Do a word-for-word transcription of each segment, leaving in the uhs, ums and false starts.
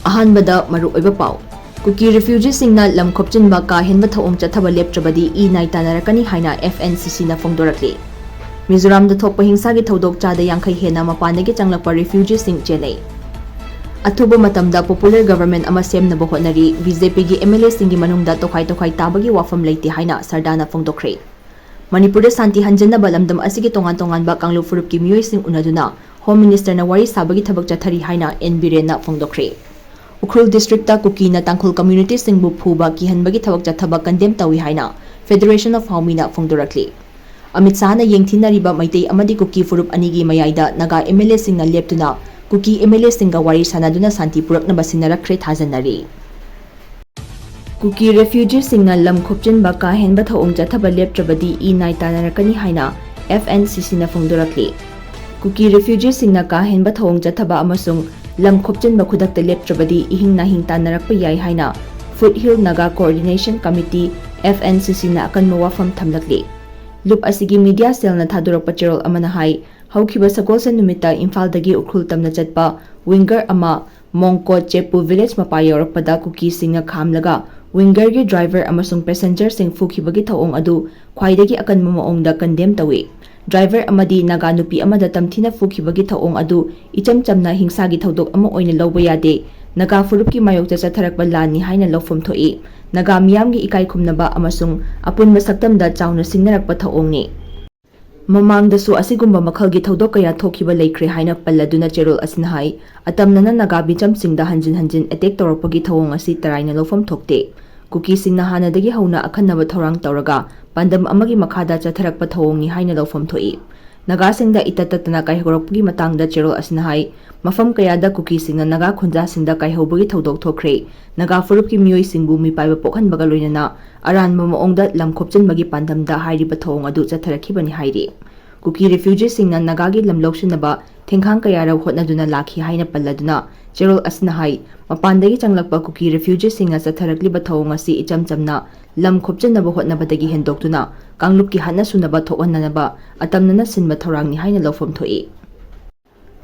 ꯑꯍꯥꯟꯕꯗ ꯃꯔꯨꯑꯣꯏꯕ ꯄꯥꯎ꯫ ꯀꯨꯀꯤ ꯔꯤꯐ꯭ꯌꯨꯖꯤꯁꯤꯡꯅ ꯂꯝ ꯈꯣꯞꯆꯤꯟꯕ ꯀꯥ ꯍꯦꯟꯕ ꯊꯧꯑꯣꯡ ꯆꯠꯊꯕ ꯂꯦꯞꯇ꯭ꯔꯕꯗꯤ ꯏ ꯅꯥꯏ ꯇꯥꯟꯅꯔꯛꯀꯅꯤ ꯍꯥꯏꯅ F N C C ꯅ ꯐꯣꯡꯗꯣꯔꯛꯂꯤ꯫ ꯃꯤꯖꯣꯔꯥꯝꯗ ꯊꯣꯛꯄ ꯍꯤꯡꯁꯥꯒꯤ ꯊꯧꯗꯣꯛ ꯆꯥꯗ ꯌꯥꯡꯈꯩ ꯍꯦꯟꯅ ꯃꯄꯥꯟꯗꯒꯤ ꯆꯪꯂꯛꯄ ꯔꯤꯐ꯭ꯌꯨꯖꯤꯁꯤꯡ ꯆꯦꯜꯂꯦ꯫ ꯑꯊꯨꯕ ꯃꯇꯝꯗ ꯄꯣꯄꯨꯂꯔ ꯒꯚꯔꯟꯃꯦꯟꯠ ꯑꯃ ꯁꯦꯝꯅꯕ ꯍꯣꯠꯅꯔꯤ, ꯕꯤ ꯖꯦ ꯄꯤꯒꯤ ꯑꯦꯝ ꯑꯦꯜ ꯑꯦꯁꯤꯡꯒꯤ ꯃꯅꯨꯡꯗ ꯇꯣꯈꯥꯏ ꯇꯣꯈꯥꯏ ꯇꯥꯕꯒꯤ ꯋꯥꯐꯝ ꯂꯩꯇꯦ ꯍꯥꯏꯅ ꯁꯔꯗꯥꯅ ꯐꯣꯡꯗꯣꯛꯈ꯭ꯔꯦ꯫ ꯃꯅꯤꯄꯨꯔꯗ ꯁꯥꯟꯇꯤ ꯍꯟꯖꯤꯟꯅꯕ ꯂꯝꯗꯝ ꯑꯁꯤꯒꯤ ꯇꯣꯉꯥꯟ ꯇꯣꯉꯥꯟꯕ ꯀꯥꯡꯂꯨꯞ ꯐꯨꯔꯨꯞꯀꯤ ꯃꯤꯑꯣꯏꯁꯤꯡ ꯎꯅꯗꯨꯅ ꯍꯣꯝ ꯃꯤꯅꯤꯁꯇꯔꯅ ꯋꯥꯔꯤ ꯁꯥꯕꯒꯤ ꯊꯕꯛ ꯆꯠꯊꯔꯤ ꯍꯥꯏꯅ ꯑꯦꯟ ꯕꯤꯔꯦꯟꯅ ꯐꯣꯡꯗꯣꯛꯈ꯭ꯔꯦ꯫ ꯎꯈ꯭ꯔꯨꯜ ꯗꯤꯁꯇ꯭ꯔꯤꯛꯇ ꯀꯨꯀꯤꯅ ꯇꯥꯡꯈꯨꯜ ꯀꯝꯃ꯭ꯌꯨꯅꯤꯇꯤꯁꯤꯡꯕꯨ ꯐꯨꯕ ꯀꯤꯍꯟꯕꯒꯤ ꯊꯕꯛ ꯆꯠꯊꯕ ꯀꯟꯗꯦꯝ ꯇꯧꯏ ꯍꯥꯏꯅ ꯐꯦꯗꯔꯦꯁꯟ ꯑꯣꯐ ꯍꯥꯎꯃꯤꯅ ꯐꯣꯡꯗꯣꯔꯛꯂꯤ꯫ ꯑꯃꯤꯠ ꯁꯥꯍꯅ ꯌꯦꯡꯊꯤꯅꯔꯤꯕ ꯃꯩꯇꯩ ꯑꯃꯗꯤ ꯀꯨꯀꯤ ꯐꯨꯔꯨꯞ ꯑꯅꯤꯒꯤ ꯃꯌꯥꯏꯗ ꯅꯥꯒꯥ ꯑꯦꯝ ꯑꯦꯜ ꯑꯦꯁꯤꯡꯅ ꯂꯦꯞꯇꯨꯅ ꯀꯨꯀꯤ ꯑꯦꯝ ꯑꯦꯜ ꯑꯦꯁꯤꯡꯒ ꯋꯥꯔꯤ ꯁꯥꯟꯅꯗꯨꯅ ꯁꯥꯟꯇꯤ ꯄꯨꯔꯛꯅꯕ ꯁꯤꯟꯅꯔꯛꯈ꯭ꯔꯦ ꯊꯥꯖꯅꯔꯤ꯫ ꯀꯨꯀꯤ ꯔꯦꯐ꯭ꯌꯨꯖꯤꯁꯤꯡꯅ ꯂꯝ ꯈꯣꯞꯆꯤꯟꯕ ꯀꯥ ꯍꯦꯟꯕ ꯊꯧꯑꯣꯡ ꯆꯠꯊꯕ ꯂꯦꯞꯇ꯭ꯔꯕꯗꯤ ꯏ ꯅꯥꯏ ꯇꯥꯟꯅꯔꯛꯀꯅꯤ ꯍꯥꯏꯅ F N C C ꯅ ꯐꯣꯡꯗꯣꯔꯛꯂꯤ꯫ ꯀꯨꯀꯤ ꯔꯦꯐ꯭ꯌꯨꯖꯤꯁꯤꯡꯅ ꯀꯥ ꯍꯦꯟꯕ ꯊꯧꯑꯣꯡ ꯆꯠꯊꯕ ꯑꯃꯁꯨꯡ ꯂꯝ ꯈꯣꯞꯆꯤꯟꯕ ꯈꯨꯗꯛꯇ ꯂꯦꯞꯇ꯭ꯔꯕꯗꯤ ꯏꯍꯤꯡ ꯅꯥꯍꯤꯡ ꯇꯥꯟꯅꯔꯛꯄ ꯌꯥꯏ ꯍꯥꯏꯅ foothill Naga coordination committee, F N C C ꯅ ꯑꯀꯟꯕ ꯋꯥꯐꯝ ꯊꯝꯂꯛꯂꯤ꯫ ꯂꯨꯞ ꯑꯁꯤꯒꯤ ꯃꯤꯗꯤꯌꯥ ꯁꯦꯜꯅ ꯊꯥꯗꯣꯔꯛꯄ ꯆꯦꯔꯣꯜ ꯑꯃꯅ ꯍꯥꯏ, ꯍꯧꯈꯤꯕ ꯁꯒꯣꯜꯁꯦꯟ ꯅꯨꯃꯤꯠꯇ ꯏꯝꯐꯥꯜꯗꯒꯤ ꯎꯈ꯭ꯔꯨꯜ ꯇꯝꯅ ꯆꯠꯄ ꯋꯤꯡꯒꯔ ꯑꯃ ꯃꯣꯡꯀꯣꯠ ꯆꯦꯄꯨ ꯚꯤꯂꯦꯖ ꯃꯄꯥ ꯌꯧꯔꯛꯄꯗ ꯀꯨꯀꯤꯁꯤꯡꯅ ꯈꯥꯝꯂꯒ ꯋꯤꯡꯒꯔꯒꯤ ꯗ꯭ꯔꯥꯏꯚꯔ ꯑꯃꯁꯨꯡ ꯄꯦꯁꯦꯟꯖꯔꯁꯤꯡ ꯐꯨꯈꯤꯕꯒꯤ ꯊꯧꯑꯣꯡ ꯑꯗꯨ ꯈ꯭ꯋꯥꯏꯗꯒꯤ ꯑꯀꯟꯕ ꯃꯑꯣꯡꯗ ꯀꯟꯗꯦꯝ ꯇꯧꯏ꯫ ꯗ꯭ꯔꯥꯏꯚꯔ ꯑꯃꯗꯤ ꯅꯥꯒꯥ ꯅꯨꯄꯤ ꯑꯃꯗ ꯇꯝꯊꯤꯅ ꯐꯨꯈꯤꯕꯒꯤ ꯊꯧꯑꯣꯡ ꯑꯗꯨ ꯏꯆꯝ ꯆꯝꯅ ꯍꯤꯡꯁꯥꯒꯤ ꯊꯧꯗꯣꯛ ꯑꯃ ꯑꯣꯏꯅ ꯂꯧꯕ ꯌꯥꯗꯦ꯫ ꯅꯥꯒꯥ ꯐꯨꯔꯨꯞꯀꯤ ꯃꯥꯌꯣꯛꯇ ꯆꯠꯊꯔꯛꯄ ꯂꯥꯟꯅꯤ ꯍꯥꯏꯅ ꯂꯧꯐꯝ ꯊꯣꯛꯏ꯫ ꯅꯥꯒꯥ ꯃꯤꯌꯥꯝꯒꯤ ꯏꯀꯥꯏ ꯈꯨꯝꯅꯕ ꯑꯃꯁꯨꯡ ꯑꯄꯨꯟꯕ ꯁꯛꯇꯝꯗ ꯆꯥꯎꯅ ꯁꯤꯡꯅꯔꯛꯄ ꯊꯧꯑꯣꯡꯅꯤ꯫ ꯃꯃꯥꯡꯗꯁꯨ ꯑꯁꯤꯒꯨꯝꯕ ꯃꯈꯜꯒꯤ ꯊꯧꯗꯣꯛ ꯀꯌꯥ ꯊꯣꯛꯈꯤꯕ ꯂꯩꯈ꯭ꯔꯦ ꯍꯥꯏꯅ ꯄꯜꯂꯗꯨꯅ ꯆꯦꯔꯣꯜ ꯑꯁꯤꯅ ꯍꯥꯏ, ꯑꯇꯝꯅꯅ ꯅꯥꯒꯥ ꯃꯤꯆꯝꯁꯤꯡꯗ ꯍꯟꯖꯤꯟ ꯍꯟꯖꯤꯟ ꯑꯦꯇꯦꯛ ꯇꯧꯔꯛꯄꯒꯤ ꯊꯧꯑꯣꯡ ꯑꯁꯤ ꯇꯔꯥꯏꯅ ꯂꯧꯐꯝ ꯊꯣꯛꯇꯦ꯫ ꯀꯨꯀꯤꯁꯤꯡꯅ ꯍꯥꯟꯅꯗꯒꯤ ꯍꯧꯅ ꯑꯈꯟꯅꯕ ꯊꯧꯔꯥꯡ ꯇꯧꯔꯒ ꯄꯥꯟꯗꯝ ꯑꯃꯒꯤ ꯃꯈꯥꯗ ꯆꯠꯊꯔꯛꯄ ꯊꯧꯑꯣꯡꯅꯤ ꯍꯥꯏꯅ ꯂꯧꯐꯝ ꯊꯣꯛꯏ꯫ ꯅꯥꯒꯥꯁꯤꯡꯗ ꯏꯇꯠ ꯇꯠꯇꯅ ꯀꯥꯏꯍꯧꯔꯛꯄꯒꯤ ꯃꯇꯥꯡꯗ ꯆꯦꯔꯣꯜ ꯑꯁꯤꯅ ꯍꯥꯏ, ꯃꯐꯝ ꯀꯌꯥꯗ ꯀꯨꯀꯤꯁꯤꯡꯅ ꯅꯥꯒꯥ ꯈꯨꯟꯖꯥꯁꯤꯡꯗ ꯀꯥꯏꯍꯧꯕꯒꯤ ꯊꯧꯗꯣꯛ ꯊꯣꯛꯈ꯭ꯔꯦ꯫ ꯅꯥꯒꯥ ꯐꯨꯔꯨꯞꯀꯤ ꯃꯤꯑꯣꯏꯁꯤꯡꯕꯨ ꯃꯤꯄꯥꯏꯕ ꯄꯣꯛꯍꯟꯕꯒ ꯂꯣꯏꯅꯅ ꯑꯔꯥꯟꯕ ꯃꯑꯣꯡꯗ ꯂꯝ ꯈꯣꯞꯆꯤꯟꯕꯒꯤ ꯄꯥꯟꯗꯝꯗ ꯍꯥꯏꯔꯤꯕ ꯊꯧꯑꯣꯡ ꯑꯗꯨ ꯆꯠꯊꯔꯛꯈꯤꯕꯅꯤ ꯍꯥꯏꯔꯤ꯫ ꯀꯨꯀꯤ ꯔꯤꯐ꯭ꯌꯨꯖꯤꯁꯤꯡꯅ ꯅꯥꯒꯥꯒꯤ ꯂꯝ ꯂꯧꯁꯤꯟꯅꯕ ꯊꯦꯡꯈꯥꯡ ꯀꯌꯥꯔꯛ ꯍꯣꯠꯅꯗꯨꯅ ꯂꯥꯛꯈꯤ ꯍꯥꯏꯅ ꯄꯜꯂꯗꯨꯅ ꯆꯦꯔꯣꯜ ꯑꯁꯤꯅ ꯍꯥꯏ, ꯃꯄꯥꯟꯗꯒꯤ ꯆꯪꯂꯛꯄ ꯀꯨꯀꯤ ꯔꯤꯐ꯭ꯌꯨꯖꯤꯁꯤꯡꯅ ꯆꯠꯊꯔꯛꯂꯤꯕ ꯊꯧꯑꯣꯡ ꯑꯁꯤ ꯏꯆꯝ ꯆꯝꯅ ꯂꯝ ꯈꯣꯞꯆꯤꯟꯅꯕ ꯍꯣꯠꯅꯕꯗꯒꯤ ꯍꯦꯟꯗꯣꯛꯇꯨꯅ ꯀꯥꯡꯂꯨꯞꯀꯤ ꯍꯥꯠꯅ ꯁꯨꯅꯕ ꯊꯣꯛꯍꯟꯅꯅꯕ ꯑꯇꯝꯅꯅ ꯁꯤꯟꯕ ꯊꯧꯔꯥꯡꯅꯤ ꯍꯥꯏꯅ ꯂꯧꯐꯝ ꯊꯣꯛꯏ꯫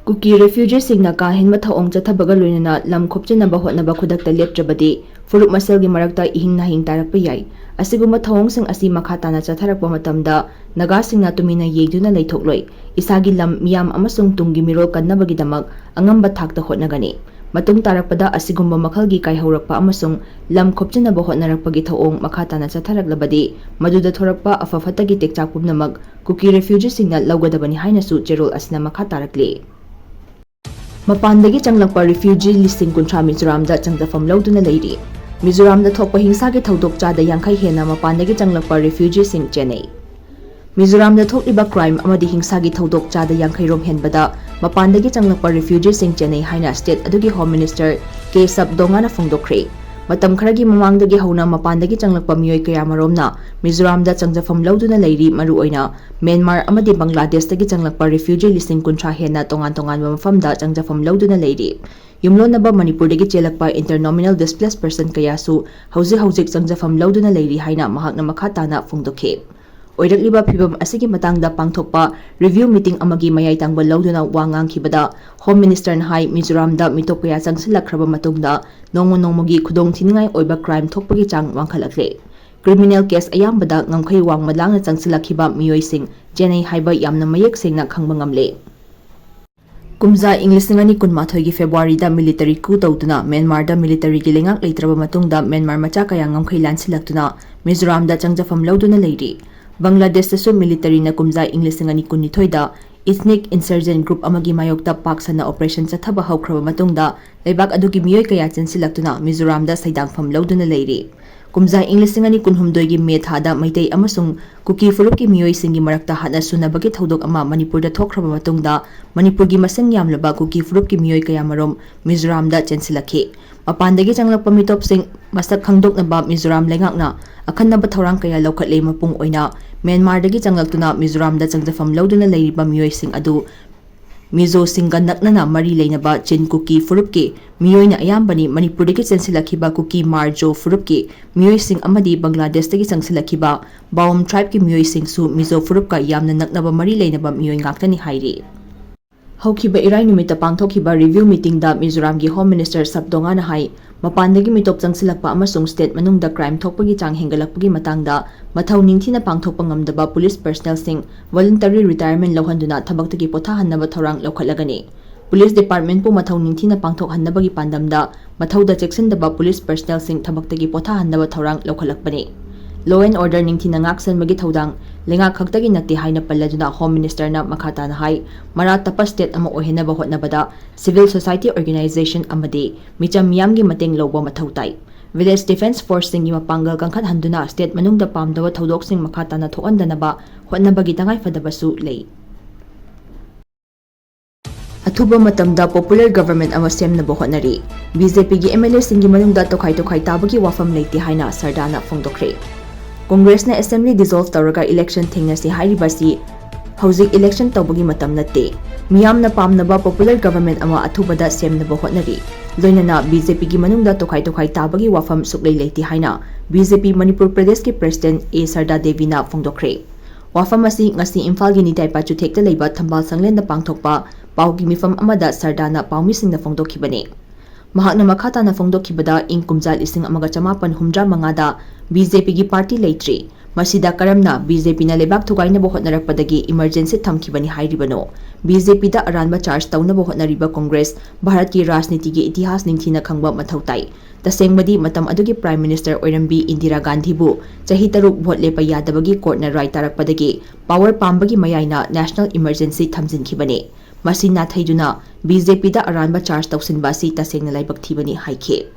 ꯀꯨꯀꯤ ꯔꯤꯐ꯭ꯌꯨꯖꯤꯁꯤꯡꯅ ꯀꯥ ꯍꯦꯟꯕ ꯊꯧꯑꯣꯡ ꯆꯠꯊꯕꯒ ꯂꯣꯏꯅꯅ ꯂꯝ ꯈꯣꯞꯆꯤꯟꯅꯕ ꯍꯣꯠꯅꯕ ꯈꯨꯗꯛꯇ ꯂꯦꯞꯇ꯭ꯔꯕꯗꯤ ꯐꯨꯔꯨꯞ ꯃꯁꯦꯜꯒꯤ ꯃꯔꯛꯇ ꯏꯍꯤꯡ ꯅꯥꯍꯤꯡ ꯇꯥꯔꯛꯄ ꯌꯥꯏ꯫ ꯑꯁꯤꯒꯨꯝꯕ ꯊꯧꯑꯣꯡꯁꯤꯡ ꯑꯁꯤ ꯃꯈꯥ ꯇꯥꯅ ꯆꯠꯊꯔꯛꯄ ꯃꯇꯝꯗ ꯅꯥꯒꯥꯁꯤꯡꯅ ꯇꯨꯃꯤꯟꯅ ꯌꯦꯡꯗꯨꯅ ꯂꯩꯊꯣꯛꯂꯣꯏ꯫ ꯏꯁꯥꯒꯤ ꯂꯝ, ꯃꯤꯌꯥꯝ ꯑꯃꯁꯨꯡ ꯇꯨꯡꯒꯤ ꯃꯤꯔꯣꯜ ꯀꯟꯅꯕꯒꯤꯗꯃꯛ ꯑꯉꯝꯕ ꯊꯥꯛꯇ ꯍꯣꯠꯅꯒꯅꯤ꯫ ꯃꯇꯨꯡ ꯇꯥꯔꯛꯄꯗ ꯑꯁꯤꯒꯨꯝꯕ ꯃꯈꯜꯒꯤ ꯀꯥꯏꯍꯧꯔꯛꯄ ꯑꯃꯁꯨꯡ ꯂꯝ ꯈꯣꯞꯆꯤꯟꯅꯕ ꯍꯣꯠꯅꯔꯛꯄꯒꯤ ꯊꯧꯑꯣꯡ ꯃꯈꯥ ꯇꯥꯅ ꯆꯠꯊꯔꯛꯂꯕꯗꯤ ꯃꯗꯨꯗ ꯊꯣꯔꯛꯄ ꯑꯐ ꯐꯠꯇꯒꯤ ꯇꯦꯛꯆꯥꯛ ꯄꯨꯝꯅꯃꯛ ꯀꯨꯀꯤ ꯔꯤꯐ꯭ꯌꯨꯖꯤꯁꯤꯡꯅ ꯂꯧꯒꯗꯕꯅꯤ ꯍꯥꯏꯅꯁꯨ ꯆꯦꯔꯣꯜ ꯑꯁꯤꯅ ꯃꯈꯥ ꯇꯥꯔꯛꯂꯤ꯫ ꯃꯄꯥꯟꯗꯒꯤ ꯆꯪꯂꯛꯄ ꯔꯤꯐ꯭ꯌꯨꯖꯤ ꯂꯤꯁꯤꯡ ꯀꯨꯟꯊ꯭ꯔꯥ ꯃꯤꯖꯣꯔꯥꯝꯗ ꯆꯪꯖꯐꯝ ꯂꯧꯗꯨꯅ ꯂꯩꯔꯤ꯫ ꯃꯤꯖꯣꯔꯥꯝꯗ ꯊꯣꯛꯄ ꯍꯤꯡꯁꯥꯒꯤ ꯊꯧꯗꯣꯛ ꯆꯥꯗ ꯌꯥꯡꯈꯩ ꯍꯦꯟꯅ ꯃꯄꯥꯟꯗꯒꯤ ꯆꯪꯂꯛꯄ ꯔꯤꯐ꯭ꯌꯨꯖꯤꯁꯤꯡ ꯆꯦꯟꯅꯩ꯫ ꯃꯤꯖꯣꯔꯥꯝꯗ ꯊꯣꯛꯂꯤꯕ ꯀ꯭ꯔꯥꯏꯝ ꯑꯃꯗꯤ ꯍꯤꯡꯁꯥꯒꯤ ꯊꯧꯗꯣꯛ ꯆꯥꯗ ꯌꯥꯡꯈꯩ ꯔꯣꯝ ꯍꯦꯟꯕꯗ ꯃꯄꯥꯟꯗꯒꯤ ꯆꯪꯂꯛꯄ ꯔꯤꯐ꯭ꯌꯨꯖꯤꯁꯤꯡ ꯆꯦꯟꯅꯩ ꯍꯥꯏꯅ ꯁ꯭ꯇꯦꯠ ꯑꯗꯨꯒꯤ ꯍꯣꯝ ꯃꯤꯅꯤꯁꯇꯔ ꯀꯦ ꯁꯕꯗꯣꯉꯥꯅ ꯐꯣꯡꯗꯣꯛꯈ꯭ꯔꯦ꯫ ꯃꯇꯝ ꯈꯔꯒꯤ ꯃꯃꯥꯡꯗꯒꯤ ꯍꯧꯅ ꯃꯄꯥꯟꯗꯒꯤ ꯆꯪꯂꯛꯄ ꯃꯤꯑꯣꯏ ꯀꯌꯥꯃꯔꯣꯝꯅ ꯃꯤꯖꯣꯔꯥꯝꯗ ꯆꯪꯖꯐꯝ ꯂꯧꯗꯨꯅ ꯂꯩꯔꯤ꯫ ꯃꯔꯨꯑꯣꯏꯅ ꯃ꯭ꯌꯥꯟꯃꯥꯔ ꯑꯃꯗꯤ ꯕꯪꯒ꯭ꯂꯥꯗꯦꯁꯇꯒꯤ ꯆꯪꯂꯛꯄ ꯔꯤꯐ꯭ꯌꯨꯖꯤ ꯂꯤꯁꯤꯡ ꯀꯨꯟꯊ꯭ꯔꯥ ꯍꯦꯟꯅ ꯇꯣꯉꯥꯟ ꯇꯣꯉꯥꯟꯕ ꯃꯐꯝꯗ ꯆꯪꯖꯐꯝ ꯂꯧꯗꯨꯅ ꯂꯩꯔꯤ꯫ ꯌꯨꯝꯂꯣꯟꯅꯕ ꯃꯅꯤꯄꯨꯔꯗꯒꯤ ꯆꯦꯜꯂꯛꯄ internal displaced person ꯀꯌꯥꯁꯨ ꯍꯧꯖꯤꯛ ꯍꯧꯖꯤꯛ ꯆꯪꯖꯐꯝ ꯂꯧꯗꯨꯅ ꯂꯩꯔꯤ ꯍꯥꯏꯅ ꯃꯍꯥꯛꯅ ꯃꯈꯥ ꯇꯥꯅ ꯐꯣꯡꯗꯣꯛꯈꯤ꯫ ꯑꯣꯏꯔꯛꯂꯤꯕ ꯐꯤꯚꯝ ꯑꯁꯤꯒꯤ ꯃꯇꯥꯡꯗ ꯄꯥꯡꯊꯣꯛꯄ ꯔꯤꯚ꯭ꯌꯨ ꯃꯤꯇꯤꯡ ꯑꯃꯒꯤ ꯃꯌꯥꯏ ꯇꯪꯕ ꯂꯧꯗꯨꯅ ꯋꯥ ꯉꯥꯡꯈꯤꯕꯗ ꯍꯣꯝ ꯃꯤꯅꯤꯁꯇꯔꯅ ꯍꯥꯏ, ꯃꯤꯖꯣꯔꯥꯝꯗ ꯃꯤꯇꯣꯞ ꯀꯌꯥ ꯆꯪꯁꯤꯜꯂꯛꯈ꯭ꯔꯕ ꯃꯇꯨꯡꯗ ꯅꯣꯡꯃ ꯅꯣꯡꯃꯒꯤ ꯈꯨꯗꯣꯡ ꯊꯤꯅꯤꯡꯉꯥꯏ ꯑꯣꯏꯕ ꯀ꯭ꯔꯥꯏꯝ ꯊꯣꯛꯄꯒꯤ ꯆꯥꯡ ꯋꯥꯡꯈꯠꯂꯛꯂꯦ꯫ ꯀ꯭ꯔꯤꯃꯤꯅꯦꯜ ꯀꯦꯁ ꯑꯌꯥꯝꯕꯗ ꯉꯝꯈꯩ ꯋꯥꯡꯃ ꯂꯥꯡꯅ ꯆꯪꯁꯤꯜꯂꯛꯈꯤꯕ ꯃꯤꯑꯣꯏꯁꯤꯡ ꯆꯦꯟꯅꯩ ꯍꯥꯏꯕ ꯌꯥꯝꯅ ꯃꯌꯦꯛ ꯁꯦꯡꯅ ꯈꯪꯕ ꯉꯝꯂꯦ꯫ ꯀꯨꯝꯖꯥ ꯏꯪ ꯂꯤꯁꯤꯡ ꯑꯅꯤ ꯀꯨꯟꯃꯥꯊꯣꯏꯒꯤ ꯐꯦꯕ꯭ꯔꯨꯋꯥꯔꯤꯗ ꯃꯤꯂꯤꯇꯔꯤ ꯀꯨ ꯇꯧꯗꯨꯅ ꯃ꯭ꯌꯥꯟꯃꯥꯔꯗ ꯃꯤꯂꯤꯇꯔꯤꯒꯤ ꯂꯩꯉꯥꯛ ꯂꯩꯇ꯭ꯔꯕ ꯃꯇꯨꯡꯗ ꯃ꯭ꯌꯥꯟꯃꯥꯔ ꯃꯆꯥ ꯀꯌꯥ ꯉꯝꯈꯩ ꯂꯥꯟꯁꯤꯜꯂꯛꯇꯨꯅ ꯃꯤꯖꯣꯔꯥꯝꯗ ꯆꯪꯖꯐꯝ ꯂꯧꯗꯨꯅ ꯂꯩꯔꯤ꯫ ꯕꯪꯒ꯭ꯂꯥꯗꯦꯁꯇꯁꯨ ꯃꯤꯂꯤꯇꯔꯤꯅ ꯀꯨꯝꯖꯥ ꯏꯪ ꯂꯤꯁꯤꯡ ꯑꯅꯤ ꯀꯨꯟꯅꯤꯊꯣꯏꯗ ethnic insurgent group ꯑꯃꯒꯤ ꯃꯥꯌꯣꯛꯇ ꯄꯥꯛ ꯁꯟꯅ operation ꯆꯠꯊꯕ ꯍꯧꯈ꯭ꯔꯕ ꯃꯇꯨꯡꯗ ꯂꯩꯕꯥꯛ ꯑꯗꯨꯒꯤ ꯃꯤꯑꯣꯏ ꯀꯌꯥ ꯆꯦꯟꯁꯤꯜꯂꯛꯇꯨꯅ ꯃꯤꯖꯣꯔꯥꯝꯗ ꯁꯩꯗꯥꯡꯐꯝ ꯂꯧꯗꯨꯅ ꯂꯩꯔꯤ꯫ ꯀꯨꯝꯖꯥ ꯏꯪ ꯂꯤꯁꯤꯡ ꯑꯅꯤ ꯀꯨꯟꯍꯨꯝꯗꯣꯏꯒꯤ ꯃꯦ ꯊꯥꯗ ꯃꯩꯇꯩ ꯑꯃꯁꯨꯡ ꯀꯨꯀꯤ ꯐꯨꯔꯨꯞꯀꯤ ꯃꯤꯑꯣꯏꯁꯤꯡꯒꯤ ꯃꯔꯛꯇ ꯍꯥꯠꯅ ꯁꯨꯅꯕꯒꯤ ꯊꯧꯗꯣꯛ ꯑꯃ ꯃꯅꯤꯄꯨꯔꯗ ꯊꯣꯛꯈ꯭ꯔꯕ ꯃꯇꯨꯡꯗ ꯃꯅꯤꯄꯨꯔꯒꯤ ꯃꯁꯤꯡ ꯌꯥꯝꯂꯕ ꯀꯨꯀꯤ ꯐꯨꯔꯨꯞꯀꯤ ꯃꯤꯑꯣꯏ ꯀꯌꯥꯃꯔꯨꯝ ꯃꯤꯖꯣꯔꯥꯝꯗ ꯆꯦꯟꯁꯤꯜꯂꯛꯈꯤ꯫ ꯃꯄꯥꯟꯗꯒꯤ ꯆꯪꯂꯛꯄ ꯃꯤꯇꯣꯞꯁꯤꯡ ꯃꯁꯛ ꯈꯪꯗꯣꯛꯅꯕ ꯃꯤꯖꯣꯔꯥꯝ ꯂꯩꯉꯥꯛꯅ ꯑꯈꯟꯅꯕ ꯊꯧꯔꯥꯡ ꯀꯌꯥ ꯂꯧꯈꯠꯂꯦ꯫ ꯃꯄꯨꯡ ꯑꯣꯏꯅ ꯃ꯭ꯌꯥꯟꯃꯥꯔꯗꯒꯤ ꯆꯪꯂꯛꯇꯨꯅ ꯃꯤꯖꯣꯔꯥꯝꯗ ꯆꯪꯖꯐꯝ ꯂꯧꯗꯨꯅ ꯂꯩꯔꯤꯕ ꯃꯤꯑꯣꯏꯁꯤꯡ ꯑꯗꯨ ꯃꯤꯖꯣꯁꯤꯡꯒ ꯅꯛꯅꯅ ꯃꯔꯤ ꯂꯩꯅꯕ ꯆꯤꯟ ꯀꯨꯀꯤ ꯐꯨꯔꯨꯞꯀꯤ ꯃꯤꯑꯣꯏꯅ ꯑꯌꯥꯝꯕꯅꯤ꯫ ꯃꯅꯤꯄꯨꯔꯗꯒꯤ ꯆꯦꯟꯁꯤꯜꯂꯛꯈꯤꯕ ꯀꯨꯀꯤ ꯃꯥꯔꯖꯣ ꯐꯨꯔꯨꯞꯀꯤ ꯃꯤꯑꯣꯏꯁꯤꯡ ꯑꯃꯗꯤ ꯕꯪꯒ꯭ꯂꯥꯗꯦꯁꯇꯒꯤ ꯆꯪꯁꯤꯜꯂꯛꯈꯤꯕ ꯕꯥꯎꯝ ꯇ꯭ꯔꯥꯏꯕꯀꯤ ꯃꯤꯑꯣꯏꯁꯤꯡꯁꯨ ꯃꯤꯖꯣ ꯐꯨꯔꯨꯞꯀ ꯌꯥꯝꯅ ꯅꯛꯅꯕ ꯃꯔꯤ ꯂꯩꯅꯕ ꯃꯤꯑꯣꯏ ꯉꯥꯛꯇꯅꯤ ꯍꯥꯏꯔꯤ꯫ ꯍꯧꯈꯤꯕ ꯏꯔꯥꯏ ꯅꯨꯃꯤꯠꯇ ꯄꯥꯡꯊꯣꯛꯈꯤꯕ review meetingꯗ ꯃꯤꯖꯣꯔꯥꯝꯒꯤ Home Minister ꯁꯕꯗꯣꯉꯥꯅ ꯍꯥꯏ, ꯃꯄꯥꯟꯗꯒꯤ ꯃꯤꯇꯣꯞ ꯆꯪꯁꯤꯜꯂꯛꯄ ꯑꯃꯁꯨꯡ state ꯃꯅꯨꯡꯗ crime ꯊꯣꯛꯄꯒꯤ ꯆꯥꯡ ꯍꯦꯟꯒꯠꯂꯛꯄꯒꯤ ꯃꯇꯥꯡꯗ ꯃꯊꯧ ꯅꯤꯡꯊꯤꯅ ꯄꯥꯡꯊꯣꯛꯄ ꯉꯝꯗꯕ police personnelꯁꯤꯡ voluntary retirement ꯂꯧꯍꯟꯗꯨꯅ ꯊꯕꯛꯇꯒꯤ ꯄꯣꯊꯥꯍꯟꯅꯕ ꯊꯧꯔꯥꯡ ꯂꯧꯈꯠꯂꯒꯅꯤ꯫ Police departmentꯄꯨ ꯃꯊꯧ ꯅꯤꯡꯊꯤꯅ ꯄꯥꯡꯊꯣꯛꯍꯟꯅꯕꯒꯤ ꯄꯥꯟꯗꯝꯗ ꯃꯊꯧꯗ ꯆꯦꯛꯁꯤꯟꯗꯕ police personnelꯁꯤꯡ ꯊꯕꯛꯇꯒꯤ ꯄꯣꯊꯥꯍꯟꯅꯕ ꯊꯧꯔꯥꯡ ꯂꯧꯈꯠꯂꯛꯄꯅꯤ꯫ Law and order ꯅꯤꯡꯊꯤꯅ ꯉꯥꯛ ꯁꯦꯟꯕꯒꯤ ꯊꯧꯗꯥꯡ ꯂꯩꯉꯥꯛ ꯈꯛꯇꯒꯤ ꯅꯠꯇꯦ ꯍꯥꯏꯅ ꯄꯜꯂꯗꯨꯅ Home Ministerꯅ ꯃꯈꯥ ꯇꯥꯅ ꯍꯥꯏ, ꯃꯔꯥ ꯇꯞꯄ state ꯑꯃ ꯑꯣꯏꯍꯟꯅꯕ ꯍꯣꯠꯅꯕꯗ civil society organisation ꯑꯃꯗꯤ ꯃꯤꯆꯝ ꯃꯤꯌꯥꯝꯒꯤ ꯃꯇꯦꯡ ꯂꯧꯕ ꯃꯊꯧ ꯇꯥꯏ꯫ Village Defence Forceꯁꯤꯡꯒꯤ ꯃꯄꯥꯡꯒꯜ ꯀꯟꯈꯠꯍꯟꯗꯨꯅ state ꯃꯅꯨꯡꯗ ꯄꯥꯝꯗꯕ ꯊꯧꯗꯣꯛꯁꯤꯡ ꯃꯈꯥ ꯇꯥꯅ ꯊꯣꯛꯍꯟꯗꯅꯕ ꯍꯣꯠꯅꯕꯒꯤ ꯇꯉꯥꯏꯐꯗꯕꯁꯨ ꯂꯩ꯫ ꯑꯊꯨꯕ ꯃꯇꯝꯗ popular government ꯑꯃ ꯁꯦꯝꯅꯕ ꯍꯣꯠꯅꯔꯤ꯫ BJPꯒꯤ MLAꯁꯤꯡꯒꯤ ꯃꯅꯨꯡꯗ ꯇꯣꯈꯥꯏ ꯇꯣꯈꯥꯏ ꯇꯥꯕꯒꯤ ꯋꯥꯐꯝ ꯂꯩꯇꯦ ꯍꯥꯏꯅ ꯁꯔꯗꯥꯅ ꯐꯣꯡꯗꯣꯛꯈ꯭ꯔꯦ꯫ Congressꯅ assembly dissolve ꯇꯧꯔꯒ election ꯊꯦꯡꯅꯁꯤ ꯍꯥꯏꯔꯤꯕꯁꯤ ꯍꯧꯖꯤꯛ election ꯇꯧꯕꯒꯤ ꯃꯇꯝ ꯅꯠꯇꯦ꯫ ꯃꯤꯌꯥꯝꯅ ꯄꯥꯝꯅꯕ popular government ꯑꯃ ꯑꯊꯨꯕꯗ ꯁꯦꯝꯅꯕ ꯍꯣꯠꯅꯔꯤ꯫ ꯂꯣꯏꯅꯅ BJPꯒꯤ ꯃꯅꯨꯡꯗ ꯇꯣꯈꯥꯏ ꯇꯣꯈꯥꯏ ꯇꯥꯕꯒꯤ ꯋꯥꯐꯝ ꯁꯨꯛꯂꯩ ꯂꯩꯇꯦ ꯍꯥꯏꯅ BJP ꯃꯅꯤꯄꯨꯔ ꯄ꯭ꯔꯗꯦꯁꯀꯤ president ꯑꯦ ꯁꯔꯗꯥ ꯗꯦꯕꯤꯅ ꯐꯣꯡꯗꯣꯛꯈ꯭ꯔꯦ꯫ ꯋꯥꯐꯝ ꯑꯁꯤ ꯉꯁꯤ ꯏꯝꯐꯥꯜꯒꯤ ꯅꯤꯇꯥꯏ ꯄꯥꯆꯨꯊꯦꯛꯇ ꯂꯩꯕ ꯊꯝꯕꯥꯜ ꯁꯪꯂꯦꯟꯗ ꯄꯥꯡꯊꯣꯛꯄ ꯄꯥꯎꯒꯤ ꯃꯤꯐꯝ ꯑꯃꯗ ꯁꯔꯗꯥꯅ ꯄꯥꯎꯃꯤꯁꯤꯡꯗ ꯐꯣꯡꯗꯣꯛꯈꯤꯕꯅꯤ꯫ ꯃꯍꯥꯛꯅ ꯃꯈꯥ ꯇꯥꯅ ꯐꯣꯡꯗꯣꯛꯈꯤꯕꯗ, ꯏꯪ ꯀꯨꯝꯖꯥ ꯂꯤꯁꯤꯡ ꯑꯃꯒ ꯆꯃꯥꯄꯟ ꯍꯨꯝꯗ꯭ꯔꯥ ꯃꯉꯥꯗ BJPꯒꯤ party ꯂꯩꯇ꯭ꯔꯤ꯫ ꯃꯁꯤꯗ ꯀꯔꯝꯅ BJPꯅ ꯂꯩꯕꯥꯛ ꯊꯨꯒꯥꯏꯅꯕ ꯍꯣꯠꯅꯔꯛꯄꯗꯒꯤ emergency ꯊꯝꯈꯤꯕꯅꯤ ꯍꯥꯏꯔꯤꯕꯅꯣ? BJPꯗ ꯑꯔꯥꯟꯕ charge ꯇꯧꯅꯕ ꯍꯣꯠꯅꯔꯤꯕ Congress, ꯚꯥꯔꯠꯀꯤ ꯔꯥꯖꯅꯤꯇꯤꯒꯤ ꯏꯇꯤꯍꯥꯁ ꯅꯤꯡꯊꯤꯅ ꯈꯪꯕ ꯃꯊꯧ ꯇꯥꯏ꯫ ꯇꯁꯦꯡꯕꯗꯤ, ꯃꯇꯝ ꯑꯗꯨꯒꯤ Prime Minister ꯑꯣꯏꯔꯝꯕꯤ ꯏꯟꯗꯤꯔꯥ ꯒꯥꯟꯙꯤꯕꯨ ꯆꯍꯤ ꯇꯔꯨꯛ vote ꯂꯦꯞꯄ ꯌꯥꯗꯕꯒꯤ courtꯅ ꯔꯥꯏ ꯇꯥꯔꯛꯄꯗꯒꯤ power ꯄꯥꯝꯕꯒꯤ ꯃꯌꯥꯏꯅ national emergency ꯊꯝꯖꯤꯟꯈꯤꯕꯅꯤ꯫ ꯃꯁꯤ ꯅꯥꯊꯩꯗꯨꯅ BJPꯗ ꯑꯔꯥꯟꯕ charge ꯇꯧꯁꯤꯟꯕ ꯑꯁꯤ ꯇꯁꯦꯡꯅ ꯂꯥꯏꯕꯛ ꯊꯤꯕꯅꯤ ꯍꯥꯏꯈꯤ꯫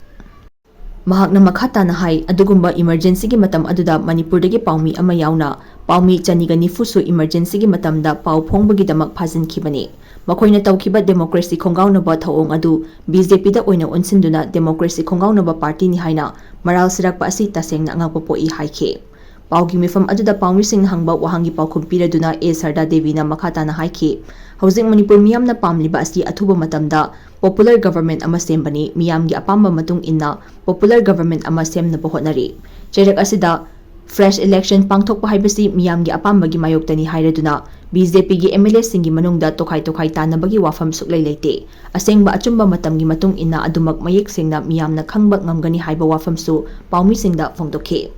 ꯃꯍꯥꯛꯅ ꯃꯈꯥ ꯇꯥꯅ ꯍꯥꯏ, ꯑꯗꯨꯒꯨꯝꯕ emergencyꯒꯤ ꯃꯇꯝ ꯑꯗꯨꯗ ꯃꯅꯤꯄꯨꯔꯗꯒꯤ ꯄꯥꯎꯃꯤ ꯑꯃ ꯌꯥꯎꯅ ꯄꯥꯎꯃꯤ ꯆꯅꯤꯒ ꯅꯤꯐꯨꯁꯨ emergencyꯒꯤ ꯃꯇꯝꯗ ꯄꯥꯎ ꯐꯣꯡꯕꯒꯤꯗꯃꯛ ꯐꯥꯖꯤꯟꯈꯤꯕꯅꯤ꯫ ꯃꯈꯣꯏꯅ ꯇꯧꯈꯤꯕ democracy ꯈꯣꯡꯒꯥꯎꯅꯕ ꯊꯧꯑꯣꯡ ꯑꯗꯨ BJPꯗ ꯑꯣꯏꯅ ꯑꯣꯟꯁꯤꯟꯗꯨꯅ democracy ꯈꯣꯡꯒꯥꯎꯅꯕ partyꯅꯤ ꯍꯥꯏꯅ ꯃꯔꯥꯜ ꯁꯤꯔꯛꯄ ꯑꯁꯤ ꯇꯁꯦꯡꯅ ꯑꯉꯛꯄ ꯄꯣꯛꯏ ꯍꯥꯏꯈꯤ꯫ ꯄꯥꯎꯒꯤ ꯃꯤꯐꯝ ꯑꯗꯨꯗ ꯄꯥꯎꯃꯤꯁꯤꯡꯅ ꯍꯪꯕ ꯋꯥꯍꯪꯒꯤ ꯄꯥꯎꯈꯨꯝ ꯄꯤꯔꯗꯨꯅ ꯑꯦ ꯁꯔꯗꯥ ꯗꯦꯕꯤꯅ ꯃꯈꯥ ꯇꯥꯅ ꯍꯥꯏꯈꯤ, ꯍꯧꯖꯤꯛ ꯃꯅꯤꯄꯨꯔ ꯃꯤꯌꯥꯝꯅ ꯄꯥꯝꯂꯤꯕ ꯑꯁꯤ ꯑꯊꯨꯕ ꯃꯇꯝꯗ popular government ꯑꯃ ꯁꯦꯝꯕꯅꯤ꯫ ꯃꯤꯌꯥꯝꯒꯤ ꯑꯄꯥꯝꯕ ꯃꯇꯨꯡ ꯏꯟꯅ popular government ꯑꯃ ꯁꯦꯝꯅꯕ ꯍꯣꯠꯅꯔꯤ꯫ ꯆꯩꯔꯛ ꯑꯁꯤꯗ Fresh election ꯄꯥꯡꯊꯣꯛꯄ ꯍꯥꯏꯕꯁꯤ ꯃꯤꯌꯥꯝꯒꯤ ꯑꯄꯥꯝꯕꯒꯤ ꯃꯥꯌꯣꯛꯇꯅꯤ ꯍꯥꯏꯔꯗꯨꯅ ꯕꯤ ꯖꯦ ꯄꯤꯒꯤ ꯑꯦꯝ ꯑꯦꯜ ꯑꯦꯁꯤꯡꯒꯤ ꯃꯅꯨꯡꯗ ꯇꯣꯈꯥꯏ ꯇꯣꯈꯥꯏ ꯇꯥꯟꯅꯕꯒꯤ ꯋꯥꯐꯝ ꯁꯨꯛꯂꯩ ꯂꯩꯇꯦ꯫ ꯑꯁꯦꯡꯕ ꯑꯆꯨꯝꯕ ꯃꯇꯝꯒꯤ ꯃꯇꯨꯡ ꯏꯟꯅ ꯑꯗꯨꯃꯛ ꯃꯌꯦꯛ ꯁꯦꯡꯅ ꯃꯤꯌꯥꯝꯅ ꯈꯪꯕ ꯉꯝꯒꯅꯤ ꯍꯥꯏꯕ ꯋꯥꯐꯝꯁꯨ ꯄꯥꯎꯃꯤꯁꯤꯡꯗ ꯐꯣꯡꯗꯣꯛꯈꯤ꯫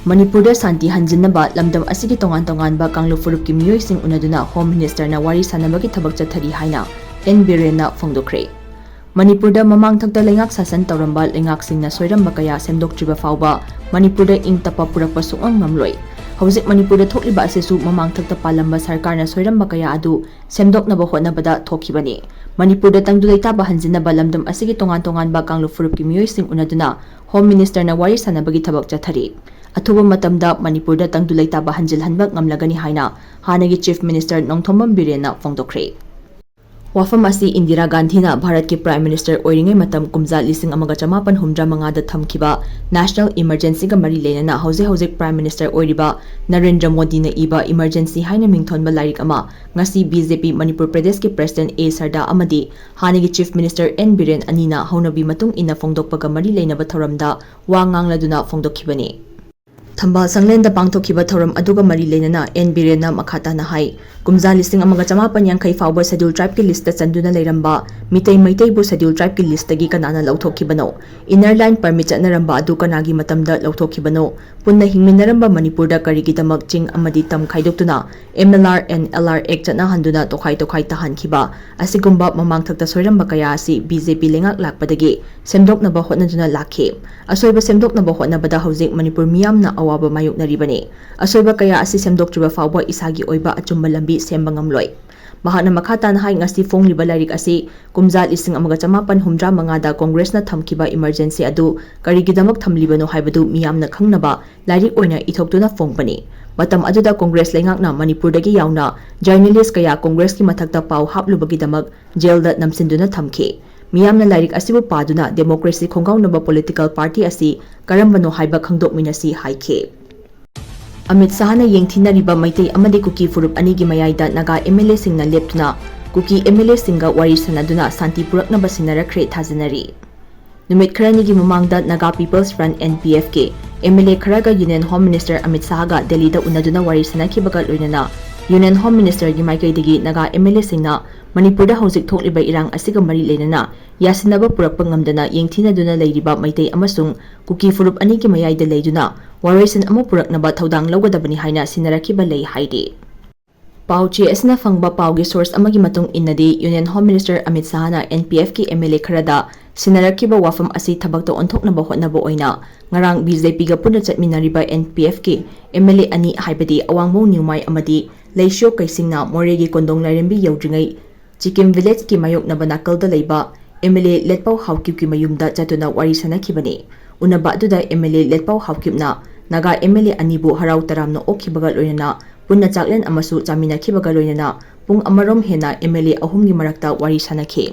ꯃꯅꯤꯄꯨꯔꯗ ꯁꯥꯟꯇꯤ ꯍꯟꯖꯤꯟꯅꯕ ꯂꯝꯗꯝ ꯑꯁꯤꯒꯤ ꯇꯣꯉꯥꯟ ꯇꯣꯉꯥꯟꯕ ꯀꯥꯡꯂꯨꯞ ꯐꯨꯔꯨꯞꯀꯤ ꯃꯤꯑꯣꯏꯁꯤꯡ ꯎꯅꯗꯨꯅ ꯍꯣꯝ ꯃꯤꯅꯤꯁꯇꯔꯅ ꯋꯥꯔꯤ ꯁꯥꯟꯅꯕꯒꯤ ꯊꯕꯛ ꯆꯠꯊꯔꯤ ꯍꯥꯏꯅ ꯑꯦꯟ ꯕꯤꯔꯦꯟꯅ ꯐꯣꯡꯗꯣꯛꯈ꯭ꯔꯦ꯫ ꯃꯅꯤꯄꯨꯔꯗ ꯃꯃꯥꯡꯊꯛꯇ ꯂꯩꯉꯥꯛ ꯁꯥꯁꯟ ꯇꯧꯔꯝꯕ ꯂꯩꯉꯥꯛꯁꯤꯡꯅ ꯁꯣꯏꯔꯝꯕ ꯀꯌꯥ ꯁꯦꯝꯗꯣꯛꯇ꯭ꯔꯤꯕ ꯐꯥꯎꯕ ꯃꯅꯤꯄꯨꯔꯗ ꯏꯪ ꯇꯞꯄ ꯄꯨꯔꯛꯄ ꯁꯨꯛꯉꯝ ꯉꯝꯂꯣꯏ꯫ ꯍꯧꯖꯤꯛ ꯃꯅꯤꯄꯨꯔꯗ ꯊꯣꯛꯂꯤꯕ ꯑꯁꯤꯁꯨ ꯃꯃꯥꯡꯊꯛꯇ ꯄꯥꯜꯂꯝꯕ ꯁꯔꯀꯥꯔꯅ ꯁꯣꯏꯔꯝꯕ ꯀꯌꯥ ꯑꯗꯨ ꯁꯦꯝꯗꯣꯛꯅꯕ ꯍꯣꯠꯅꯕꯗ ꯊꯣꯛꯈꯤꯕꯅꯤ꯫ ꯃꯅꯤꯄꯨꯔꯗ ꯇꯪꯗꯨ ꯂꯩꯇꯥꯕ ꯍꯟꯖꯤꯟꯅꯕ ꯂꯝꯗꯝ ꯑꯁꯤꯒꯤ ꯇꯣꯉꯥꯟ ꯇꯣꯉꯥꯟꯕ ꯀꯥꯡꯂꯨꯞ ꯐꯨꯔꯨꯞꯀꯤ ꯃꯤꯑꯣꯏꯁꯤꯡ ꯎꯅꯗꯨꯅ ꯍꯣꯝ ꯃꯤꯅꯤꯁꯇꯔꯅ ꯋꯥꯔꯤ ꯁꯥꯟꯅꯕꯒꯤ ꯊꯕꯛ ꯆꯠꯊꯔꯤ꯫ ꯑꯊꯨꯕ ꯃꯇꯝꯗ ꯃꯅꯤꯄꯨꯔꯗ ꯇꯪꯗꯨ ꯂꯩꯇꯥꯕ ꯍꯟꯖꯤꯜꯍꯟꯕ ꯉꯝꯂꯒꯅꯤ ꯍꯥꯏꯅ ꯍꯥꯟꯅꯒꯤ ꯆꯤꯐ ꯃꯤꯅꯤꯁꯇꯔ ꯅꯣꯡꯊꯣꯝꯕꯝ ꯕꯤꯔꯦꯟꯅ ꯐꯣꯡꯗꯣꯛꯈ꯭ꯔꯦ꯫ ꯋꯥꯐꯝ ꯑꯁꯤ ꯏꯟꯗꯤꯔꯥ ꯒꯥꯟꯙꯤꯅ ꯚꯥꯔꯠꯀꯤ ꯄ꯭ꯔꯥꯏꯝ ꯃꯤꯅꯤꯁꯇꯔ ꯑꯣꯏꯔꯤꯉꯩ ꯃꯇꯝ ꯀꯨꯝꯖꯥ ꯂꯤꯁꯤꯡ ꯑꯃꯒ ꯆꯃꯥꯄꯟ ꯍꯨꯝꯗ꯭ꯔꯥ ꯃꯉꯥꯗ ꯊꯝꯈꯤꯕ ꯅꯦꯁꯅꯦꯜ ꯏꯃꯔꯖꯦꯟꯁꯤꯒ ꯃꯔꯤ ꯂꯩꯅꯅ ꯍꯧꯖꯤꯛ ꯍꯧꯖꯤꯛ ꯄ꯭ꯔꯥꯏꯝ ꯃꯤꯅꯤꯁꯇꯔ ꯑꯣꯏꯔꯤꯕ ꯅꯔꯦꯟꯗ꯭ꯔ ꯃꯣꯗꯤꯅ ꯏꯕ ꯏꯃꯔꯖꯦꯟꯁꯤ ꯍꯥꯏꯅ ꯃꯤꯡꯊꯣꯟꯕ ꯂꯥꯏꯔꯤꯛ ꯑꯃ ꯉꯁꯤ ꯕꯤ ꯖꯦ ꯄꯤ ꯃꯅꯤꯄꯨꯔ ꯄ꯭ꯔꯗꯦꯁꯀꯤ ꯄ꯭ꯔꯦꯁꯤꯗꯦꯟꯠ ꯑꯦ ꯁꯔꯗꯥ ꯑꯃꯗꯤ ꯍꯥꯟꯅꯒꯤ ꯆꯤꯐ ꯃꯤꯅꯤꯁꯇꯔ ꯑꯦꯟ ꯕꯤꯔꯦꯟ ꯑꯅꯤꯅ ꯍꯧꯅꯕꯤ ꯃꯇꯨꯡ ꯏꯟꯅ ꯐꯣꯡꯗꯣꯛꯄꯒ ꯃꯔꯤ ꯂꯩꯅꯕ ꯊꯧꯔꯝꯗ ꯋꯥ ꯉꯥꯡꯂꯗꯨꯅ ꯐꯣꯡꯗꯣꯛꯈꯤꯕꯅꯤ꯫ ꯊꯝꯕꯥꯜ ꯁꯪꯂꯦꯟꯗ ꯄꯥꯡꯊꯣꯛꯈꯤꯕ ꯊꯧꯔꯝ ꯑꯗꯨꯒ ꯃꯔꯤ ꯂꯩꯅꯅ ꯑꯦꯟ ꯕꯤꯔꯦꯟꯅ ꯃꯈꯥ ꯇꯥꯅ ꯍꯥꯏ, ꯀꯨꯝꯖꯥ ꯂꯤꯁꯤꯡ ꯑꯃꯒ ꯆꯃꯥꯄꯟ ꯌꯥꯡꯈꯩ ꯐꯥꯎꯕ ꯁꯦꯗ꯭ꯌꯨꯜ ꯇ꯭ꯔꯥꯏꯕꯀꯤ ꯂꯤꯁꯇ ꯆꯟꯗꯨꯅ ꯂꯩꯔꯝꯕ ꯃꯤꯇꯩ ꯃꯩꯇꯩꯕꯨ ꯁꯦꯗ꯭ꯌꯨꯜ ꯇ꯭ꯔꯥꯏꯕꯀꯤ ꯂꯤꯁꯇꯒꯤ ꯀꯅꯥꯅ ꯂꯧꯊꯣꯛꯈꯤꯕꯅꯣ? ꯏꯟꯅꯔ ꯂꯥꯏꯟ ꯄꯔꯃꯤꯠ ꯆꯠꯅꯔꯝꯕ ꯑꯗꯨ ꯀꯅꯥꯒꯤ ꯃꯇꯝꯗ ꯂꯧꯊꯣꯛꯈꯤꯕꯅꯣ? ꯄꯨꯟꯅ ꯍꯤꯡꯃꯤꯟꯅꯔꯝꯕ ꯃꯅꯤꯄꯨꯔꯗ ꯀꯔꯤꯒꯤꯗꯃꯛ ꯆꯤꯡ ꯑꯃꯗꯤ ꯇꯝ ꯈꯥꯏꯗꯣꯛꯇꯨꯅ M L R, N L R ꯑꯦꯛ ꯆꯠꯅꯍꯟꯗꯨꯅ ꯇꯣꯈꯥꯏ ꯇꯣꯈꯥꯏ ꯇꯥꯍꯟꯈꯤꯕ? ꯑꯁꯤꯒꯨꯝꯕ ꯃꯃꯥꯡꯊꯛꯇ ꯁꯣꯏꯔꯝꯕ ꯀꯌꯥ ꯑꯁꯤ ꯕꯤ ꯖꯦ ꯄꯤ ꯂꯩꯉꯥꯛ ꯂꯥꯛꯄꯗꯒꯤ ꯁꯦꯝꯗꯣꯛꯅꯕ ꯍꯣꯠꯅꯗꯨꯅ ꯂꯥꯛꯈꯤ꯫ ꯑꯁꯣꯏꯕ ꯁꯦꯝꯗꯣꯛꯅꯕ ꯍꯣꯠꯅꯕꯗ ꯍꯧꯖꯤꯛ ꯃꯅꯤꯄꯨꯔ ꯃꯤꯌꯥꯝꯅ ꯑꯋꯥꯕ ꯃꯥꯌꯣꯛꯅꯔꯤꯕꯅꯤ꯫ ꯑꯁꯣꯏꯕ ꯀꯌꯥ ꯑꯁꯤ ꯁꯦꯝꯗꯣꯛꯇ꯭ꯔꯤꯕ ꯐꯥꯎꯕ ꯏꯁꯥꯒꯤ ꯑꯣꯏꯕ ꯑꯆꯨꯝꯕ ꯂꯝꯕꯤ ꯁꯦꯝꯕ ꯉꯝꯂꯣꯏ꯫ ꯃꯍꯥꯛꯅ ꯃꯈꯥ ꯇꯥꯅ ꯍꯥꯏ, ꯉꯁꯤ ꯐꯣꯡꯂꯤꯕ ꯂꯥꯏꯔꯤꯛ ꯑꯁꯤ ꯀꯨꯝꯖꯥ ꯂꯤꯁꯤꯡ ꯑꯃꯒ ꯆꯃꯥꯄꯟ ꯍꯨꯝꯗ꯭ꯔꯥ ꯃꯉꯥꯗ ꯀꯣꯡꯒ꯭ꯔꯦꯁꯅ ꯊꯝꯈꯤꯕ ꯏꯃꯔꯖꯦꯟꯁꯤ ꯑꯗꯨ ꯀꯔꯤꯒꯤꯗꯃꯛ ꯊꯝꯂꯤꯕꯅꯣ ꯍꯥꯏꯕꯗꯨ ꯃꯤꯌꯥꯝꯅ ꯈꯪꯅꯕ ꯂꯥꯏꯔꯤꯛ ꯑꯣꯏꯅ ꯏꯊꯣꯛꯇꯨꯅ ꯐꯣꯡꯕꯅꯤ꯫ ꯃꯇꯝ ꯑꯗꯨꯗ ꯀꯣꯡꯒ꯭ꯔꯦꯁ ꯂꯩꯉꯥꯛꯅ ꯃꯅꯤꯄꯨꯔꯗꯒꯤ ꯌꯥꯎꯅ ꯖꯔꯅꯦꯂꯤꯁ ꯀꯌꯥ ꯀꯣꯡꯒ꯭ꯔꯦꯁꯀꯤ ꯃꯊꯛꯇ ꯄꯥꯎ ꯍꯥꯞꯂꯨꯕꯒꯤꯗꯃꯛ ꯖꯦꯜꯗ ꯅꯝꯁꯤꯟꯗꯨꯅ ꯊꯝꯈꯤ꯫ ꯃꯤꯌꯥꯝꯅ ꯂꯥꯏꯔꯤꯛ ꯑꯁꯤꯕꯨ ꯄꯥꯗꯨꯅ ꯗꯦꯃꯣꯀ꯭ꯔꯦꯁꯤ ꯈꯣꯡꯒꯥꯎꯅꯕ ꯄꯣꯂꯤꯇꯤꯀꯦꯜ ꯄꯥꯔꯇꯤ ꯑꯁꯤ ꯀꯔꯝꯕꯅꯣ ꯍꯥꯏꯕ ꯈꯪꯗꯣꯛꯃꯤꯟꯅꯁꯤ ꯍꯥꯏꯈꯤ꯫ ꯑꯃꯤꯠ ꯁꯥꯍꯅ ꯌꯦꯡꯊꯤꯅꯔꯤꯕ ꯃꯩꯇꯩ ꯑꯃꯗꯤ ꯀꯨꯀꯤ ꯐꯨꯔꯨꯞ ꯑꯅꯤꯒꯤ ꯃꯌꯥꯏꯗ ꯅꯥꯒꯥ ꯑꯦꯝ ꯑꯦꯜ ꯑꯦꯁꯤꯡꯅ ꯂꯦꯞꯇꯨꯅ ꯀꯨꯀꯤ ꯑꯦꯝ ꯑꯦꯜ ꯑꯦꯁꯤꯡꯒ ꯋꯥꯔꯤ ꯁꯥꯟꯅꯗꯨꯅ ꯁꯥꯟꯇꯤ ꯄꯨꯔꯛꯅꯕ ꯁꯤꯟꯅꯔꯛꯈ꯭ꯔꯦ ꯊꯥꯖꯅꯔꯤ꯫ ꯅꯨꯃꯤꯠ ꯈꯔꯅꯤꯒꯤ ꯃꯃꯥꯡꯗ Naga people's front, N P F ꯀꯤ MLA ꯈꯔꯒ Union Home Minister ꯑꯃꯤꯠ ꯁꯥꯍꯒ ꯗꯦꯜꯂꯤꯗ ꯎꯅꯗꯨꯅ ꯋꯥꯔꯤ ꯁꯥꯅꯈꯤꯕꯒ ꯂꯣꯏꯅꯅ Union Home Ministerꯒꯤ ꯃꯥꯏꯀꯩꯗꯒꯤ ꯅꯥꯒꯥ MLAꯁꯤꯡꯅ ꯃꯅꯤꯄꯨꯔꯗ ꯍꯧꯖꯤꯛ ꯊꯣꯛꯂꯤꯕ ꯏꯔꯥꯡ ꯑꯁꯤꯒ ꯃꯔꯤ ꯂꯩꯅꯅ ꯌꯥꯁꯤꯟꯅꯕ ꯄꯨꯔꯛꯄ ꯉꯝꯗꯅ ꯌꯦꯡꯊꯤꯅꯗꯨꯅ ꯂꯩꯔꯤꯕ ꯃꯩꯇꯩ ꯑꯃꯁꯨꯡ ꯀꯨꯀꯤ ꯐꯨꯔꯨꯞ ꯑꯅꯤꯒꯤ ꯃꯌꯥꯏꯗ ꯂꯩꯗꯨꯅ ꯋꯥꯔꯣꯏꯁꯤꯟ ꯑꯃ ꯄꯨꯔꯛꯅꯕ ꯊꯧꯗꯥꯡ ꯂꯧꯒꯗꯕꯅꯤ ꯍꯥꯏꯅ ꯁꯤꯟꯅꯔꯛꯈꯤꯕ ꯂꯩ ꯍꯥꯏꯔꯤ꯫ ꯄꯥꯎ ꯆꯦ ꯑꯁꯤꯅ ꯐꯪꯕ ꯄꯥꯎꯒꯤ source ꯑꯃꯒꯤ ꯃꯇꯨꯡ ꯏꯟꯅꯗꯤ, Union Home Minister Amit ꯁꯥꯍꯅ NPFꯀꯤ MLA ꯈꯔꯗ ꯁꯤꯟꯅꯔꯛꯈꯤꯕ ꯋꯥꯐꯝ ꯑꯁꯤ ꯊꯕꯛꯇ ꯑꯣꯟꯊꯣꯛꯅꯕ ꯍꯣꯠꯅꯕ ꯑꯣꯏꯅ ꯉꯔꯥꯡ BJPꯒ ꯄꯨꯟꯅ ꯆꯠꯃꯤꯟꯅꯔꯤꯕ NPFꯀꯤ MLA ꯑꯅꯤ, ꯍꯥꯏꯕꯗꯤ ꯑꯋꯥꯡꯕꯧ ꯅ꯭ꯌꯨꯃꯥꯏ ꯑꯃꯗꯤ ꯂꯩꯁꯤꯌꯣ ꯀꯩꯁꯤꯡꯅ ꯃꯣꯔꯦꯒꯤ ꯀꯣꯟꯗꯣꯡ ꯂꯥꯏꯔꯦꯝꯕꯤ ꯌꯧꯗ꯭ꯔꯤꯉꯩ ꯆꯤꯀꯤꯝ villageꯀꯤ ꯃꯥꯌꯣꯛꯅꯕ ꯅꯥꯀꯜꯗ ꯂꯩꯕ MLA ꯂꯦꯠꯄꯥꯎ ꯍꯥꯎꯀꯤꯞꯀꯤ ꯃꯌꯨꯝꯗ ꯆꯠꯇꯨꯅ ꯋꯥꯔꯤ ꯁꯥꯅꯈꯤꯕꯅꯤ꯫ ꯎꯅꯕ ꯑꯗꯨꯗ MLA ꯂꯦꯠꯄꯥꯎ ꯍꯥꯎꯀꯤꯞꯅ ꯅꯥꯒꯥ MLA ꯑꯅꯤꯕꯨ ꯍꯔꯥꯎ ꯇꯔꯥꯝꯅ ꯑꯣꯛꯈꯤꯕꯒ ꯂꯣꯏꯅꯅ ꯄꯨꯟꯅ ꯆꯥꯛꯂꯦꯟ ꯑꯃꯁꯨ ꯆꯥꯃꯤꯟꯅꯈꯤꯕꯒ ꯂꯣꯏꯅꯅ ꯄꯨꯡ ꯑꯃꯔꯣꯝ ꯍꯦꯟꯅ MLA ꯑꯍꯨꯝꯒꯤ ꯃꯔꯛꯇ ꯋꯥꯔꯤ ꯁꯥꯅꯈꯤ꯫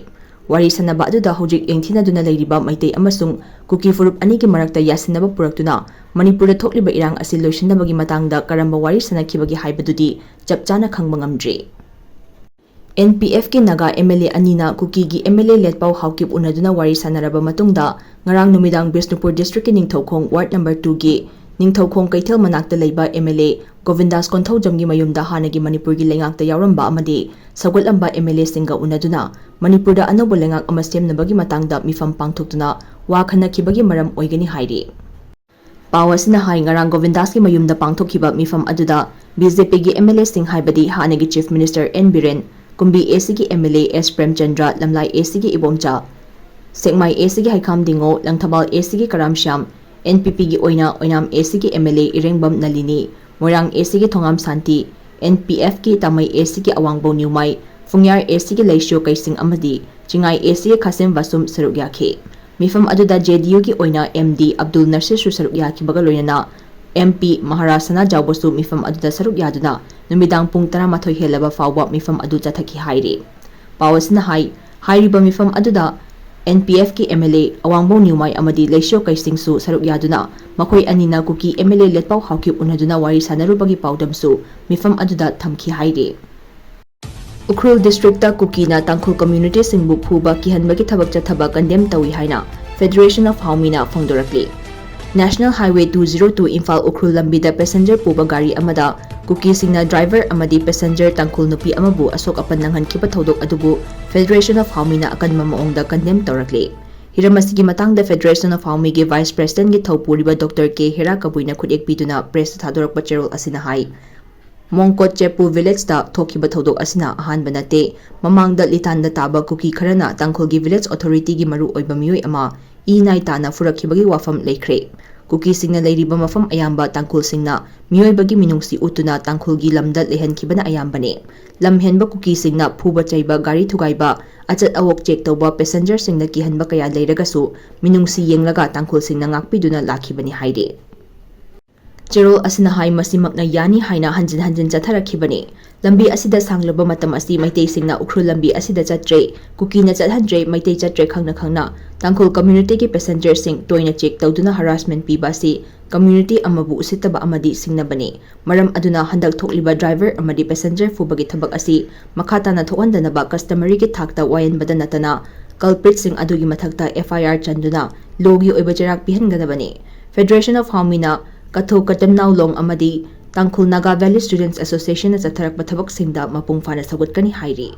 ꯋꯥꯔꯤ ꯁꯥꯅꯕ ꯑꯗꯨꯗ ꯍꯧꯖꯤꯛ ꯌꯦꯡꯊꯤꯅꯗꯨꯅ ꯂꯩꯔꯤꯕ ꯃꯩꯇꯩ ꯑꯃꯁꯨꯡ ꯀꯨꯀꯤ ꯐꯨꯔꯨꯞ ꯑꯅꯤꯒꯤ ꯃꯔꯛꯇ ꯌꯥꯁꯤꯟꯅꯕ ꯄꯨꯔꯛꯇꯨꯅ ꯃꯅꯤꯄꯨꯔꯗ ꯊꯣꯛꯂꯤꯕ ꯏꯔꯥꯡ ꯑꯁꯤ ꯂꯣꯏꯁꯤꯟꯅꯕꯒꯤ ꯃꯇꯥꯡꯗ ꯀꯔꯝꯕ ꯋꯥꯔꯤ ꯁꯥꯅꯈꯤꯕꯒꯦ ꯍꯥꯏꯕꯗꯨꯗꯤ ꯆꯞ ꯆꯥꯅ ꯈꯪꯕ ꯉꯝꯗ꯭ꯔꯤ꯫ NPFꯀꯤ ꯅꯥꯒꯥ MLA ꯑꯅꯤꯅ ꯀꯨꯀꯤꯒꯤ MLA ꯂꯦꯠꯄꯥꯎ ꯍꯥꯎꯀꯤꯞ ꯎꯅꯗꯨꯅ ꯋꯥꯔꯤ ꯁꯥꯅꯔꯕ ꯃꯇꯨꯡꯗ, ꯉꯔꯥꯡ ꯅꯨꯃꯤꯗꯥꯡ ꯕꯤꯁꯅꯨꯄꯨꯔ districtꯀꯤ ꯅꯤꯡꯊꯧꯈꯣꯡ ward number twoꯒꯤ ꯅꯤꯡꯊꯧꯈꯣꯡ ꯀꯩꯊꯦꯜ ꯃꯅꯥꯛꯇ ꯂꯩꯕ MLA ꯒꯣꯕꯤꯟꯗꯥꯁ ꯀꯣꯟꯊꯧꯖꯝꯒꯤ ꯃꯌꯨꯝꯗ ꯍꯥꯟꯅꯒꯤ ꯃꯅꯤꯄꯨꯔꯒꯤ ꯂꯩꯉꯥꯛꯇ ꯌꯥꯎꯔꯝꯕ ꯑꯃꯗꯤ ꯁꯧꯒꯠꯂꯝꯕ MLAꯁꯤꯡꯒ ꯎꯅꯗꯨꯅ ꯃꯅꯤꯄꯨꯔꯗ ꯑꯅꯧꯕ ꯂꯩꯉꯥꯛ ꯑꯃ ꯁꯦꯝꯅꯕꯒꯤ ꯃꯇꯥꯡꯗ ꯃꯤꯐꯝ ꯄꯥꯡꯊꯣꯛꯇꯨꯅ ꯋꯥ ꯈꯟꯅꯈꯤꯕꯒꯤ ꯃꯔꯝ ꯑꯣꯏꯒꯅꯤ ꯍꯥꯏꯔꯤ꯫ ꯄꯥꯎ ꯑꯁꯤꯅ ꯍꯥꯏ, ꯉꯔꯥꯡ ꯒꯣꯕꯤꯟꯗꯥꯁꯀꯤ ꯃꯌꯨꯝꯗ ꯄꯥꯡꯊꯣꯛꯈꯤꯕ ꯃꯤꯐꯝ ꯑꯗꯨꯗ BJPꯒꯤ MLAꯁꯤꯡ, ꯍꯥꯏꯕꯗꯤ ꯍꯥꯟꯅꯒꯤ Chief Minister N Biren, Kumbi ACꯒꯤ MLA ꯑꯦꯁ ꯄ꯭ꯔꯦꯝꯆꯟꯗ꯭ꯔ, ꯂꯝꯂꯥꯏ ACꯒꯤ ꯏꯕꯣꯝꯆꯥ, ꯁꯦꯛꯃꯥꯏ ACꯒꯤ ꯍꯩꯈꯥꯝ ꯗꯤꯡꯉꯣ, ꯂꯪꯊꯕꯥꯜ ACꯒꯤ ꯀꯔꯥꯝ ꯁ꯭ꯌꯥꯝ, NPPꯒꯤ ꯑꯣꯏꯅ ꯑꯣꯏꯅꯥꯝ ACꯒꯤ MLA ꯏꯔꯦꯡꯕꯝ ꯅꯂꯤꯅꯤ, ꯃꯣꯏꯔꯥꯡ ACꯒꯤ ꯊꯣꯉꯥꯝ ꯁꯥꯟꯇꯤ, NPFꯀꯤ ꯇꯥꯃꯩ ACꯒꯤ ꯑꯋꯥꯡꯕꯧ ꯅ꯭ꯌꯨꯃꯥꯏ, ꯐꯨꯡꯌꯥꯔ ACꯒꯤ ꯂꯩꯁꯤꯌꯣ ꯀꯩꯁꯤꯡ ꯑꯃꯗꯤ ꯆꯤꯡꯉꯥꯏ ACꯒꯤ ꯈꯥꯁꯦꯝ ꯕꯥꯁꯨꯝ ꯁꯔꯨꯛ ꯌꯥꯈꯤ꯫ ꯃꯤꯐꯝ ꯑꯗꯨꯗ JDUꯒꯤ ꯑꯣꯏꯅ MD ꯑꯕꯗꯨꯜ ꯅꯁꯤꯔꯁꯨ ꯁꯔꯨꯛ ꯌꯥꯈꯤꯕꯒ ꯂꯣꯏꯅꯅ MP ꯃꯍꯥꯔꯥꯖ ꯁꯅꯥꯖꯥꯎꯕꯁꯨ ꯃꯤꯐꯝ ꯑꯗꯨꯗ ꯁꯔꯨꯛ ꯌꯥꯗꯨꯅ ꯅꯨꯃꯤꯗꯥꯡ ꯄꯨꯡ ꯇꯔꯥꯃꯥꯊꯣꯏ ꯍꯦꯜꯂꯕ ꯐꯥꯎꯕ ꯃꯤꯐꯝ ꯑꯗꯨ ꯆꯠꯊꯈꯤ ꯍꯥꯏꯔꯤ꯫ ꯄꯥꯎ ꯑꯁꯤꯅ ꯍꯥꯏ, ꯍꯥꯏꯔꯤꯕ ꯃꯤꯐꯝ ꯑꯗꯨꯗ NPFꯀꯤ MLA ꯑꯋꯥꯡꯕꯧ ꯅ꯭ꯌꯨꯃꯥꯏ ꯑꯃꯗꯤ ꯂꯩꯁꯤꯌꯣ ꯀꯩꯁꯤꯡꯁꯨ ꯁꯔꯨꯛ ꯌꯥꯗꯨꯅ ꯃꯈꯣꯏ ꯑꯅꯤꯅ ꯀꯨꯀꯤ MLA ꯂꯦꯠꯄꯥꯎ ꯍꯥꯎꯀꯤꯞ ꯎꯅꯗꯨꯅ ꯋꯥꯔꯤ ꯁꯥꯅꯔꯨꯕꯒꯤ ꯄꯥꯎꯗꯝꯁꯨ ꯃꯤꯐꯝ ꯑꯗꯨꯗ ꯊꯝꯈꯤ ꯍꯥꯏꯔꯤ꯫ ꯎꯈ꯭ꯔꯨꯜ districtꯇ ꯀꯨꯀꯤꯅ ꯇꯥꯡꯈꯨꯜ communityꯁꯤꯡꯕꯨ ꯐꯨꯕ ꯀꯤꯍꯟꯕꯒꯤ ꯊꯕꯛ ꯆꯠꯊꯕ condemn ꯇꯧꯏ ꯍꯥꯏꯅ Federation of Haomiꯅ ꯐꯣꯡꯗꯣꯔꯛꯂꯤ꯫ National Highway two zero two Imphal Ukhrul ꯂꯝꯕꯤꯗ passenger ꯄꯨꯕ ꯒꯥꯔꯤ ꯑꯃꯗ ꯀꯨꯀꯤꯁꯤꯡꯅ driver ꯑꯃꯗꯤ passenger ꯇꯥꯡꯈꯨꯜ ꯅꯨꯄꯤ ꯑꯃꯕꯨ ꯑꯁꯣꯛ ꯑꯄꯟ ꯅꯪꯍꯟꯈꯤꯕ ꯊꯧꯗꯣꯛ ꯑꯗꯨꯕꯨ Federation of Haomiꯅ ꯑꯀꯟꯕ ꯃꯑꯣꯡꯗ condemn ꯇꯧꯔꯛꯂꯤ꯫ ꯍꯤꯔꯝ ꯑꯁꯤꯒꯤ ꯃꯇꯥꯡꯗ Federation of Haomiꯒꯤ Vice Presidentꯒꯤ ꯊꯧ ꯄꯨꯔꯤꯕ Doctor K ꯍꯦꯔꯥ ꯀꯕꯨꯏꯅ ꯈꯨꯠꯌꯦꯛ ꯄꯤꯗꯨꯅ pressꯇ ꯊꯥꯗꯣꯔꯛꯄ ꯆꯦꯔꯣꯜ ꯑꯁꯤꯅ ꯍꯥꯏ, ꯃꯣꯡꯀꯣꯠ ꯆꯦꯄꯨ villageꯇ ꯊꯣꯛꯈꯤꯕ ꯊꯧꯗꯣꯛ ꯑꯁꯤꯅ ꯑꯍꯥꯟꯕ ꯅꯠꯇꯦ꯫ ꯃꯃꯥꯡꯗ ꯂꯤꯇꯥꯟꯗ ꯇꯥꯕ ꯀꯨꯀꯤ ꯈꯔꯅ ꯇꯥꯡꯈꯨꯜꯒꯤ village authorityꯒꯤ ꯃꯔꯨ ꯑꯣꯏꯕ ꯃꯤꯑꯣꯏ ꯑꯃ ꯏ ꯅꯥꯏ ꯇꯥꯅ ꯐꯨꯔꯛꯈꯤꯕꯒꯤ ꯋꯥꯐꯝ ꯂꯩꯈ꯭ꯔꯦ꯫ ꯀꯨꯀꯤꯁꯤꯡꯅ ꯂꯩꯔꯤꯕ ꯃꯐꯝ ꯑꯌꯥꯝꯕ ꯇꯥꯡꯈꯨꯜꯁꯤꯡꯅ ꯃꯤꯑꯣꯏꯕꯒꯤ ꯃꯤꯅꯨꯡꯁꯤ ꯎꯠꯇꯨꯅ ꯇꯥꯡꯈꯨꯜꯒꯤ ꯂꯝꯗ ꯂꯩꯍꯟꯈꯤꯕꯅ ꯑꯌꯥꯝꯕꯅꯦ꯫ ꯂꯝ ꯍꯦꯟꯕ ꯀꯨꯀꯤꯁꯤꯡꯅ ꯐꯨꯕ ꯆꯩꯕ, ꯒꯥꯔꯤ ꯊꯨꯒꯥꯏꯕ, ꯑꯆꯠ ꯑꯋꯣꯛ check ꯇꯧꯕ, passengerꯁꯤꯡꯅ ꯀꯤꯍꯟꯕ ꯀꯌꯥ ꯂꯩꯔꯒꯁꯨ ꯃꯤꯅꯨꯡꯁꯤ ꯌꯦꯡꯂꯒ ꯇꯥꯡꯈꯨꯜꯁꯤꯡꯅ ꯉꯥꯛꯄꯤꯗꯨꯅ ꯂꯥꯛꯈꯤꯕꯅꯤ ꯍꯥꯏꯔꯤ꯫ ꯆꯦꯔꯣꯜ ꯑꯁꯤꯅ ꯍꯥꯏ, ꯃꯁꯤꯃꯛꯅ ꯌꯥꯅꯤ ꯍꯥꯏꯅ ꯍꯟꯖꯤꯟ ꯍꯟꯖꯤꯟ ꯆꯠꯊꯔꯛꯈꯤꯕꯅꯤ꯫ ꯂꯝꯕꯤ ꯑꯁꯤꯗ ꯁꯥꯡꯂꯕ ꯃꯇꯝ ꯑꯁꯤ ꯃꯩꯇꯩꯁꯤꯡꯅ ꯎꯈ꯭ꯔꯨꯜ ꯂꯝꯕꯤ ꯑꯁꯤꯗ ꯆꯠꯇ꯭ꯔꯦ, ꯀꯨꯀꯤꯅ ꯆꯠꯍꯟꯗ꯭ꯔꯦ, ꯃꯩꯇꯩ ꯆꯠꯇ꯭ꯔꯦ ꯈꯪꯅ ꯈꯪꯅ ꯇꯥꯡꯈꯨꯜ communityꯒꯤ passengerꯁꯤꯡ ꯇꯣꯏꯅ check ꯇꯧꯗꯨꯅ harassment ꯄꯤꯕ ꯑꯁꯤ community ꯑꯃꯕꯨ ꯎꯁꯤꯠꯇꯕ ꯑꯃꯗꯤ ꯁꯤꯡꯅꯕꯅꯤ꯫ ꯃꯔꯝ ꯑꯗꯨꯅ ꯍꯟꯗꯛ ꯊꯣꯛꯂꯤꯕ driver ꯑꯃꯗꯤ passenger ꯐꯨꯕꯒꯤ ꯊꯕꯛ ꯑꯁꯤ ꯃꯈꯥ ꯇꯥꯅ ꯊꯣꯛꯍꯟꯗꯅꯕ customaryꯒꯤ ꯊꯥꯛꯇ ꯋꯥꯌꯦꯟꯕꯗ ꯅꯠꯇꯅ culpritꯁꯤꯡ ꯑꯗꯨꯒꯤ ꯃꯊꯛꯇ F I R ꯆꯟꯗꯨꯅ lawꯒꯤ ꯑꯣꯏꯕ ꯆꯩꯔꯥꯛ ꯄꯤꯍꯟꯒꯗꯕꯅꯤ꯫ Federation of Haomiꯅ ꯀꯊꯣ ꯀꯇꯝꯅꯥꯎꯂꯣꯡ ꯑꯃꯗꯤ ꯇꯥꯡꯈꯨꯜ ꯅꯥꯒꯥ Valley Students Associationꯅ ꯆꯠꯊꯔꯛꯄ ꯊꯕꯛꯁꯤꯡꯗ ꯃꯄꯨꯡ ꯐꯥꯅ ꯁꯧꯒꯠꯀꯅꯤ ꯍꯥꯏꯔꯤ꯫